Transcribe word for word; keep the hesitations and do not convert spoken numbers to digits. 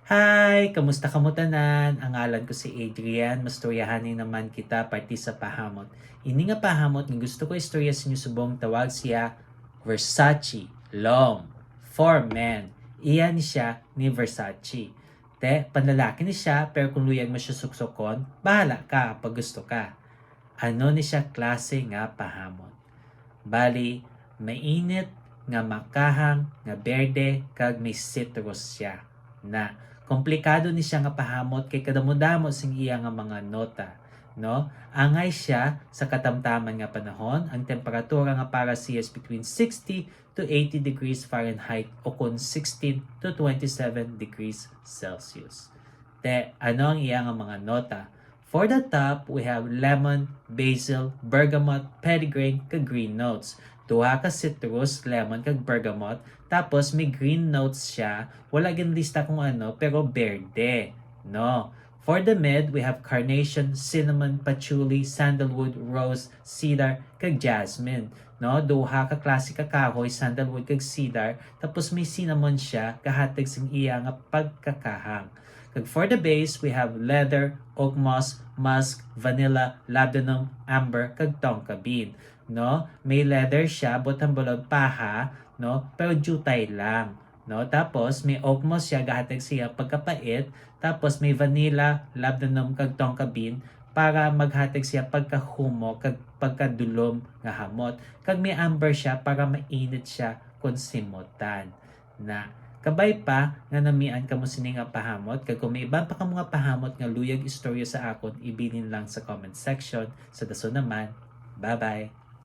Hi! Kamusta kamo tanan? Ang ngalan ko si Adrian. Mastoryahanay naman kita parte sa pahamot. Ini nga pahamot nga gusto ko istorya sa inyo subong tawag siya Versace L'Homme for Men. Iya ni siya ni Versace. Te, panlalaki ni siya, pero kung luyag mo siya suksokon, bahala ka pag gusto ka. Ano ni siya klase nga pahamot? Bali, mainit nga makahang nga berde kag may citrus siya. Na, komplikado ni siya nga pahamot kay kadamo-damo sing iya nga mga nota, no? Angay siya sa katamtaman nga panahon, ang temperatura nga para siya is between sixty to eighty degrees Fahrenheit o kon sixteen to twenty-seven degrees Celsius. Te, ano ang iya nga mga nota? For the top, we have lemon, basil, bergamot, petitgrain, kag green notes. Duha ka citrus, lemon, kag bergamot. Tapos may green notes siya. Wala ginlista kung ano, pero berde. No? For the mid, we have carnation, cinnamon, patchouli, sandalwood, rose, cedar, kag jasmine. No? Duha ka klase ka kahoy, sandalwood, kag cedar. Tapos may cinnamon siya, gahatag sing iya nga pagkakahang. Kag for the base, we have leather, oak moss, musk, vanilla, labdanum, amber, kag tonka bean. No? May leather siya, but ang balod paha, no? Pero jutay lang. No? Tapos, may oak moss siya, gahatag siya pagkapait. Tapos, may vanilla, labdanum, kag tonka bean para maghatag siya pagkahumok kag pagkadulom nga hamot. Kag may amber siya para mainit siya kon simutan. Na, kabay pa nga namian kamo sini nga pahamot, kag kung may iban pa kamo nga pahamot nga luyag istorya sa akon, ibilin lang sa comment section. Sa dason naman, bye-bye!